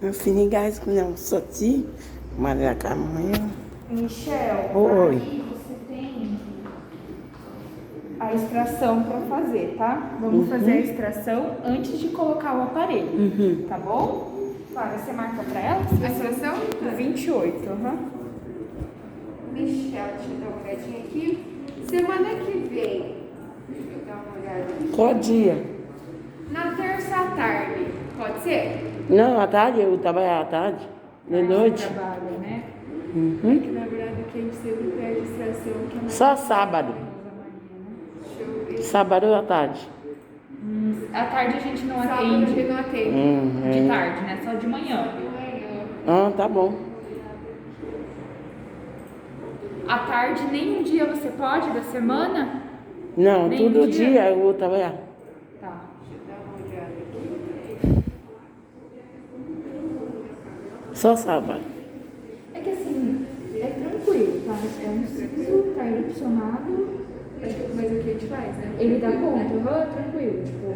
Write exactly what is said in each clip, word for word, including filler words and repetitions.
Mwen fini, guys, kounye a m soti. Mwen ale lakay mwen. Michel, Oi. Aí você tem a extração para fazer, tá? Vamos fazer a extração antes de colocar o aparelho, tá bom? Clara, você marca para ela? A extração? Vinte e oito, aham. Michel, deixa eu dar uma olhadinha aqui. Semana que vem. Deixa eu dar uma olhada aqui. Qual dia? Na terça à tarde, pode ser? Não, à tarde, eu trabalho à tarde. De noite. Trabalho, né? Uhum. Que na verdade o que a gente sempre pede extração que é mais Só sábado. Deixa eu ver. Sábado à tarde. À tarde a gente não Sábado a gente atende não atende. Uhum. De tarde, né? Só de manhã. De manhã. Ah, tá bom. À tarde, nenhum dia você pode da semana? Não, Nem todo dia? dia eu vou trabalhar. Tá. Deixa eu dar uma olhada aqui. Só sábado. É que assim, é tranquilo, tá? É um siso, tá erupcionado. Acho que mais o que a gente faz, né? Ele dá conta, aham, tranquilo. Tipo,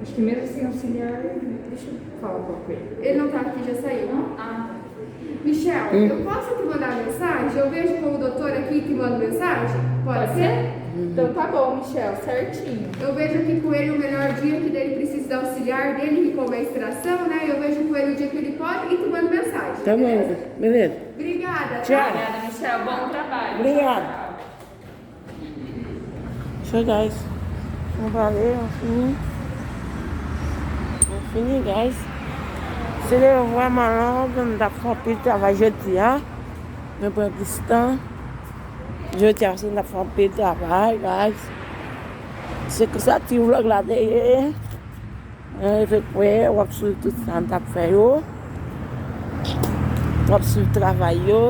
acho que mesmo sem auxiliar, deixa eu falar com ele. Ele não tá aqui, já saiu. Ah, Michel, eu posso te mandar mensagem? Eu vejo com o doutor aqui e te mando mensagem? Pode, pode ser? ser? Então tá bom, Michel, certinho. Eu vejo aqui com ele o melhor dia que ele precisa da auxiliar dele, que como é extração, né? Eu vejo com ele o dia que ele pode e te mando mensagem. Tá bom, Beleza? Beleza. Obrigada. Tchau. Obrigada, Michel. Bom trabalho. Obrigado. So, guys, mwen prale, mwen fini. Mwen fini, guys. Se te vrèman long, mwen t ap fè anpil travay jodi a. Mwen pran plis tan. Jodi a, se mwen t ap fè anpil travay, guys. Se konsa ti vlog la te ye. Mwen reve kwè w ap swiv tout sa m t ap fè yo. W ap swiv travay yo.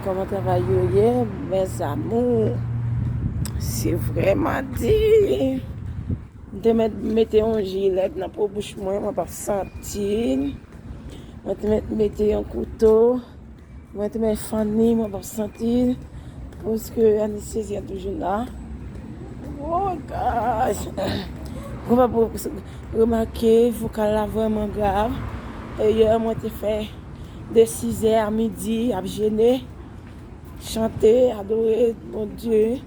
Kòman travay yo ye, mes amours. Se vrèman di. M te mèt mete yon jilèt nan po bouch mwen, mwen p ap santi l. Mwen te mèt mete yon kouto. Mwen te mèt fann li, mwen p ap santi l. Paske anestezi a toujou la. Oh, gosh. Ou pa pou remake, vokal la vrèman grav. E yè, mwen te fè de sizè a midi, ap jene, chante, adore Bondye.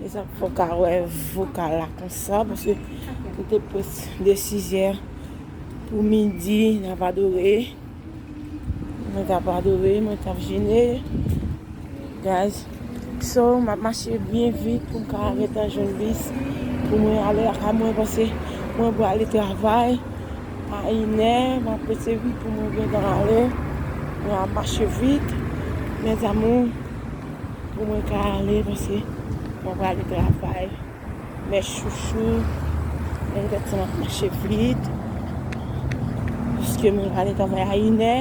E sa k fè w ka wè vokal la konsa, paske m te pran de sizè pou midi, n ap adore. Mwen t ap adore, mwen t ap jene. Guys, so, m ap mache byen vit pou m ka gentan jwenn bis pou mwen ale lakay mwen, paske mwen prale travay a inè, m ap prese vit pou mwen gentan ale. Mwen ap mache vit, mes amours, pou mwen ka ale, paske mwen prale travay. Mes chouchous, mwen gentan ap mache vit. Piske mwen prale travay a inè,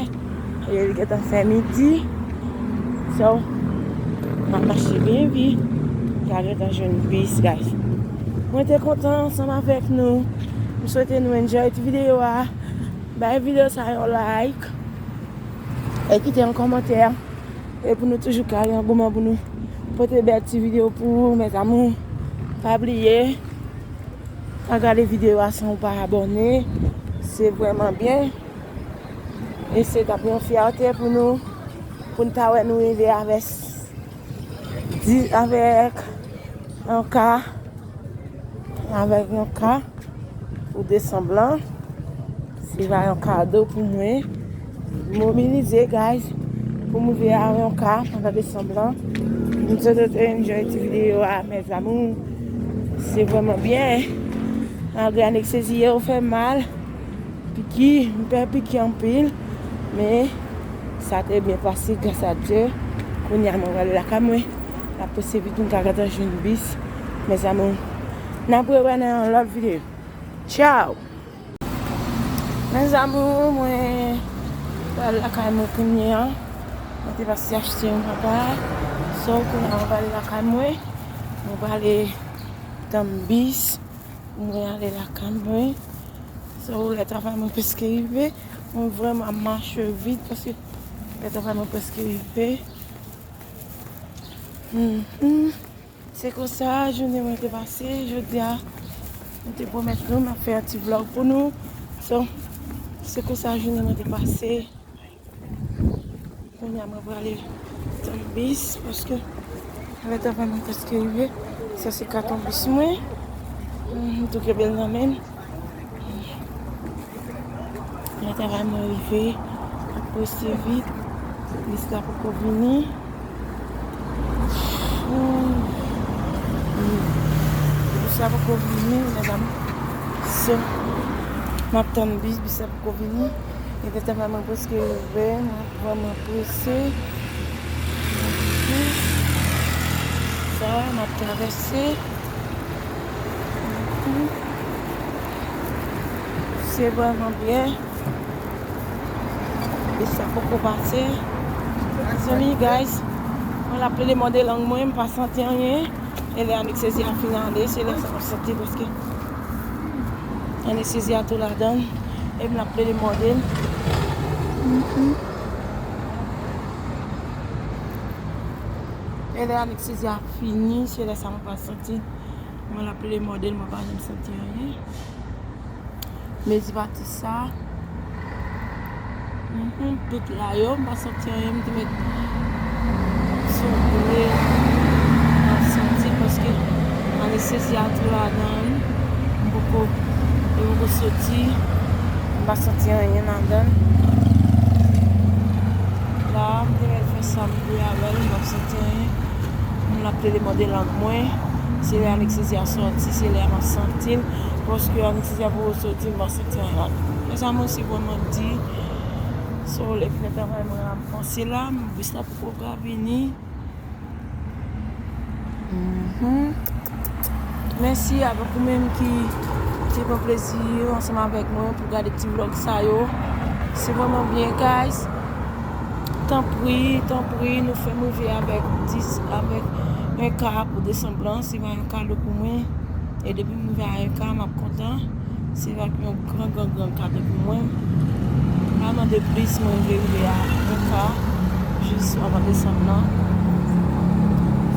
e li gentan fè midi. So, m ap mache byen vit. M ka gentan jwenn bis, guys. Mwen te kontan ansanm avèk nou. M swete nou enjoy ti videyo a. Bay videyo sa yon like. E kite yon kòmantè. E pou nou toujou ka gen goumen pou nou pote bèl ti videyo pou ou, mes amours. Pa bliye, pa gade videyo a san ou pa abòne. Se vrèman byen. E se t ap yon fyète pou nou, pou n ta wè nou rive avè, di, avèk yon ka, avèk yon ka pou desanm lan. Se va yon kado pou mwen. Mobilize, guys, pou m rive a yon ka pandan desanm lan. M swete w te enjoy ti videyo a, mes amours. Se vrèman byen. Malgre anestezi yo fè mal, piki, m pè piki anpil, men sa te byen pase, gras a Dye. Kounye a mwen prale lakay mwen. N ap prese vit pou n ka gentan jwenn bis, mes amours. N ap rewè nan yon lòt videyo. Tchao! Mes amours, mwen prale lakay mwen kounye a. Mwen te pase achte yon bagay. So, kounye a mwen prale lakay mwen. Mwen prale tann bis pou mwen ale lakay mwen. So, lè travay mwen prèske rive. Mwen vrèman mache vit paske lè travay mwen prèske rive. Mhm. Se konsa jounen mwen te pase. Jodi a, mwen te pwomèt nou m ap fè yon ti vlog pou nou. So, Se konsa jounen mwen te pase. Kounye a mwen prale tann bis paske lè travay mwen prèske rive. Sa se katon bis mwen. M tou kenbe l nan men m. Lè travay mwen rive. M ap prese vit. Bis la poko vini. Bis la poko vini, medam. So, m ap tann bis, bis la poko vini. E lè travay mwen prèske rive, m ap vrèman prese. Sa, m ap travèse. Se vrèman byen. Bis sa poko pase. Zanmi, guys, mwen la plede mòde lang mwen, m pa santi anyen. E lè anestezi a fin ale, se lè sa m ap santi paske anestezi a tou ladan. E m la plede mòde l. Mhm. E lè anestezi a fini, se lè sa mwen pral santi. Mwen la plede mòde l, mwen pa janm santi anyen. Mezi pati sa. Mhm, tout la yo, m pa santi anyen, m te met sou ble, m pa santi paske anestezi a tou ladan l. M poko, li poko soti, m pa santi anyen ladan l. La, m te met fè sa m vle avè l, m pa santi anyen. M la plede mòde lang mwen. Se lè anestezi a soti, se lè m ap santi l. Paske anestezi a poko soti, m pa santi anyen. Mezanmi, se vrèman di. So, lè travay mwen ap panse la, bis la poko ka vini. Mhm. Mèsi avèk ou menm ki te pran plezi ansanm avèk mwen pou gade ti vlòg sa yo. Se vrèman byen, guys. Tanpri, tanpri, nou fè m rive avèk dis, avèk yon ka pou desanm lan. Se pa yon kado pou mwen. E depi m rive a yon ka, m ap kontan. Se va yon gran, gran, gran kado pou mwen. M pa mande plis, mwen vle rive a yon ka. Jis anvan desanm lan.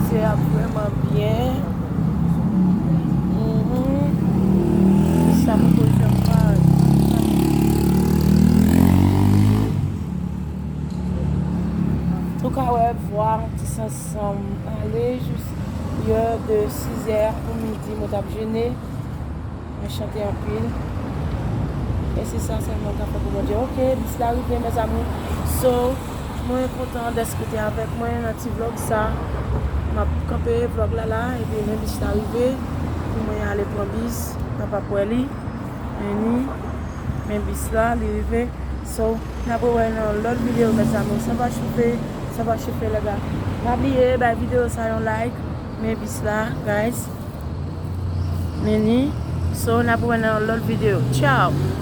Se ap vrèman byen. Mhm. Sa poko janm parèt. Ou ka wè vwa yon ti sans ale jis yè de sizè pou midi mwen t ap jene. Mwen chante anpil. E se sa sèlman m ka fè pou Bondye. Ok, bis la rive, mezanmi. So, mwen kontan dèske w te avèk mwen nan ti vlòg sa. M ap kanpe vlòg la la, epi lè bis la rive, pou mwen ale pran bis, m ap ap wè li. Men ni, men bis la, li rive. So, n ap wè nan lòt videyo, mezanmi. Sa va chofe, sa va chofe, lè gars. Pa bliye, bay videyo sa yon like. Men bis la, guys. Men ni. So, n ap wè nan lòt videyo. Ciao!